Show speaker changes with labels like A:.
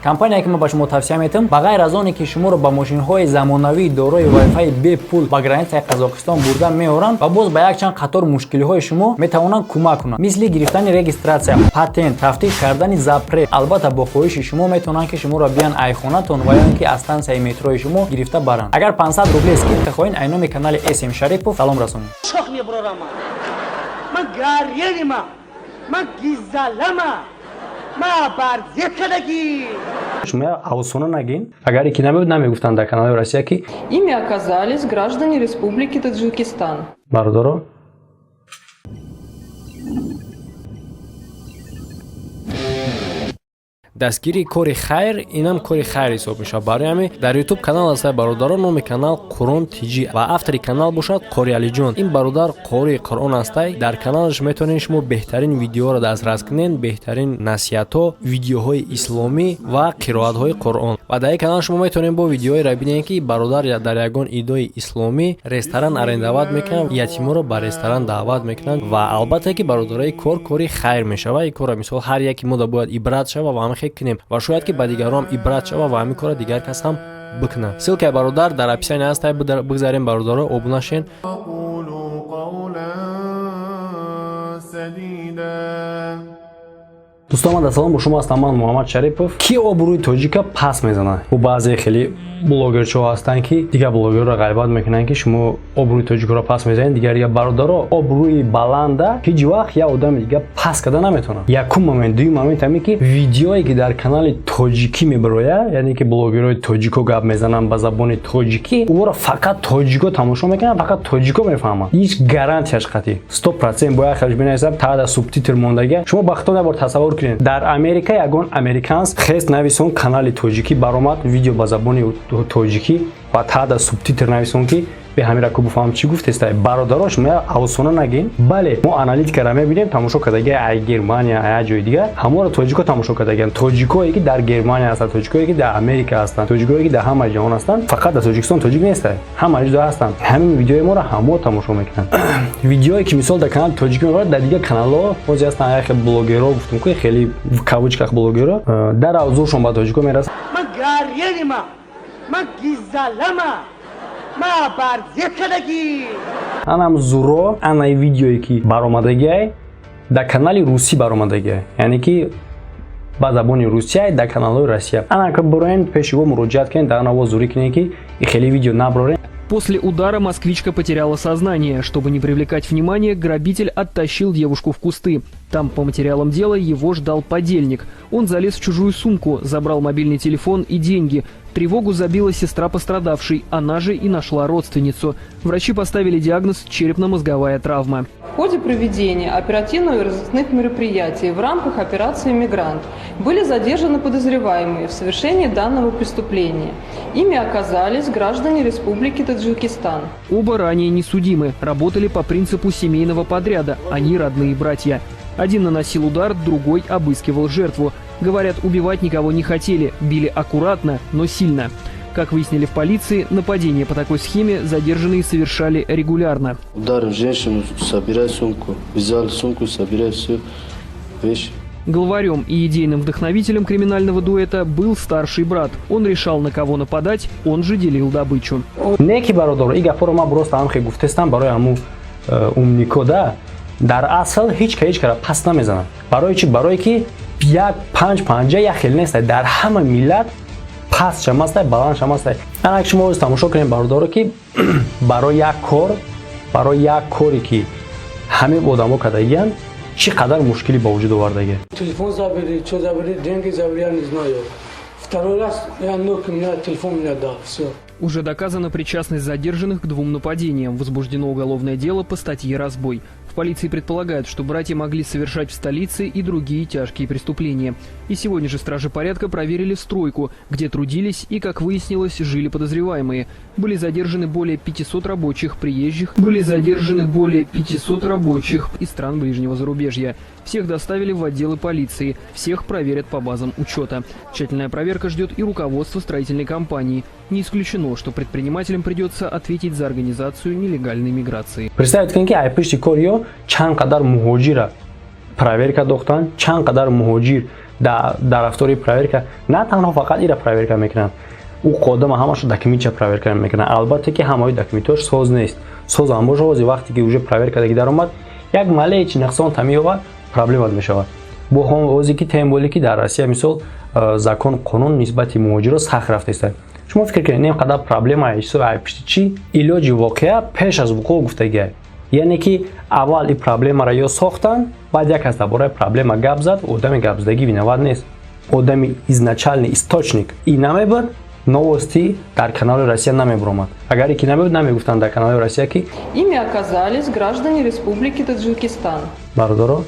A: Компания, ки ман ба шумо тавсия метиҳам, ба ғайр аз оне ки шуморо ба мошинҳои замонавии дорои Wi-Fi бепул ба границаи Қазоқистон бурда меоранд ва боз ба якчанд қатор мушкилиҳои шумо метавонанд кӯмак кунанд, мисли гирифтани регистрация, патент, тафтиш кардани запрет. Албатта, бо хоҳиши шумо метавонанд, ки шуморо биён айхонатон ва ё ин ки аз станцияи метрои шумо гирифта баранд. Агар 500 рубле скидка хоҳед, ай номи канали СМ Шарипов салом расонед.
B: Шох мебурорама, ман гарелима, ман гизалама, ма барзет кардагӣ.
A: Шумо авсона нагин. Агар ки набуд, намегуфтанд дар канали Россия, ки
C: Ими оказались граждане Республики Таджикистан.
A: Бародаро, дастгирии кори хайр, инам кори хайр ҳисоб мешавад. Барои ҳамин дар Ютуб канал ҳастад, бародарон, номи канал Қуръон Тҷ ва автори канал бошад Қори Алиҷон. Ин бародар қории Қуръон ҳастай. Дар каналаш метавонед шумо беҳтарин видеоро дастрас кунед, беҳтарин насиҳатҳо, видеоҳои исломӣ ва қироатҳои Қуръон. Ва дар ин канал шумо метавонед бо видеоеро бинед, ки бародар дар ягон идои исломӣ ресторан арендовать мекунад, ятиморо ба ресторан даъват мекунад. Ва албатта, ки бародарои кор кори хайр мешавад. Ин корро, мисол, ҳар яке мо бояд ибрат шава ва ҳамин кунем ва шояд ки ба дигарон ибрат шава ва ҳамин корро дигар кас ҳам бикунад. Ссылкаи бародар дар описание ҳаст, бигзарем, бародаро, обуна шен.
D: وقولوا قولا سديدا.
A: Дӯстон, ман дар салом бо шумо ҳастам, ман Муҳаммад Шарипов. Ки обрӯи тоҷика пас мезанад? Бо баъзе хеле блогерчо ҳастанд, ки дигар блогерро ғайбат мекунанд, ки шумо обрӯи тоҷикро пас мезанед. Дигар дига, бародаро, обрӯи баланда ҳеҷ вақт як одами дига пас карда наметавонад. Якум момент. Дуюм момент ҳамин, ки видеое, ки дар канали тоҷикӣ мебирояд, яъне ки блогерҳои тоҷико гап мезананд ба забони тоҷикӣ, ӯро фақат тоҷико тамошо мекунанд, фақат тоҷико мефаҳманд. Ҳеҷ гарантияш қатъӣ 100%. Бояд хелш бинависам, таъда субтитр мондага. Шумо ба худтон як бор тасаввур кунед, дар Америка ягон американс хест нависон, канали тоҷикӣ баромад, видео ба забони тоҷикӣ ва таъда субтитр нависон, ки бе ҳамира ку буфаҳам чӣ гуфтеста. Бародаро, шумо авсона нагин. Бале, мо аналитикара мебинем, тамошо кардагия ай Германия, ай ҷои дигар, ҳаморо тоҷико тамошо кардагиан. Тоҷикое, ки дар Германия ҳастанд, тоҷикое, ки дар Америка ҳастанд, тоҷикое, ки дар ҳама ҷаҳон ҳастанд. Фақат дар Тоҷикистон тоҷик нестанд, ҳама ҷо ҳастанд. Ҳамин видеои моро ҳамо тамошо мекунанд. Видеое, ки мисол дар канали тоҷикӣ мебарад, дар дигар каналҳо ҳозир ҳастанд яхе блогерро, гуфтум ки хеле в кавычках блогерро, дар авзуршон ба тоҷико мерасад.
B: Ман гарелима, ман гизалама, ма барзет кардагӣ.
A: Анам зуро, анаи видеое, ки баромадагиай, дар канали русӣ баромадагиай, яъне ки ба забони русия дар каналҳои Россия. Анака буроен, пеши во муроҷиат кунед, дар анаво зурӣ кунед, ки хеле видео наброрен.
E: После удара москвичка потеряла сознание. Чтобы не привлекать внимание, грабитель оттащил девушку в кусты. Там, по материалам дела, его ждал подельник. Он залез в чужую сумку, забрал мобильный телефон и деньги. Тревогу забила сестра пострадавшей, она же и нашла родственницу. Врачи поставили диагноз черепно-мозговая травма.
C: В ходе проведения оперативно-розыскных мероприятий в рамках операции «Мигрант» были задержаны подозреваемые в совершении данного преступления. Ими оказались граждане Республики Таджикистан.
E: Оба ранее не судимы, работали по принципу семейного подряда. Они родные братья. Один наносил удар, другой обыскивал жертву. Говорят, убивать никого не хотели, били аккуратно, но сильно. Как выяснили в полиции, нападения по такой схеме задержанные совершали регулярно.
F: Ударил женщину, собирай сумку. Взял сумку, собирай все вещи.
E: Главарем и идейным вдохновителем криминального дуэта был старший брат. Он решал, на кого нападать, он же делил добычу.
A: Не ки, бародаро, и гапҳоро ман просто ҳам хе гуфтестам барои ҳамун умнико да. Дар асл ҳеҷ ка ҳеҷ кара пас намезанад. Барои чӣ? Барое ки як панҷ панҷа як хел нест. Дар ҳама миллат паст шамастай, баланд шамастай. Анак шумо оз тамошо кунем, бародаро, ки барои як кор, барои як коре, ки ҳамин одамо кардагиянд, чӣ қадар мушкилӣ ба вуҷуд овардагия.
G: Телефон забери, что забери, деньги забери, я не знаю. Второй раз я ног, меня телефон мне дал, все.
E: Уже доказана причастность задержанных к двум нападениям. Возбуждено уголовное дело по статье «Разбой». В полиции предполагают, что братья могли совершать в столице и другие тяжкие преступления. И сегодня же стражи порядка проверили стройку, где трудились и, как выяснилось, жили подозреваемые. Были задержаны более 500 рабочих, приезжих. Были задержаны более 500 рабочих из стран ближнего зарубежья. Всех доставили в отделы полиции. Всех проверят по базам учета. Тщательная проверка ждет и руководство строительной компании. Не исключено, что предпринимателям придется ответить за организацию нелегальной миграции.
A: Представить кунед, ки ай пишти кор ё чанд қадар муҳоҷира проверка дохтан, чанд қадар муҳоҷир Дар рафтори проверка на танҳо фақат ира проверка мекунанд, ӯ қодама ҳамашо документча проверка мекунанд. Албатта, ки ҳамаи документош соз нест. Созам боша, ҳози вақте ки уже проверка даги даромад, як малечи нақсон тамиёва, проблема мешавад. Бо ҳозе ки, тем более ки дар Россия, мисол, закон, қонун нисбати муҳоҷиро сахт рафтааст. Шумо фикр кунед, ин қадар проблема пишти чӣ? Илоҷи воқеа пеш аз вуқӯъ гуфтагиа, яъне ки аввал ин проблемаро ё сохтанд, баъд як кас дар бораи проблема гап зад. Одами гапзадагӣ виноват нест. Одами изначальный источник и намебуд, новости дар канали Россия намебуромад. Агар ки намебуд, намегуфтанд дар канали Россия, ки
C: Ими оказались граждане Республики Таджикистан.
A: Бародаро.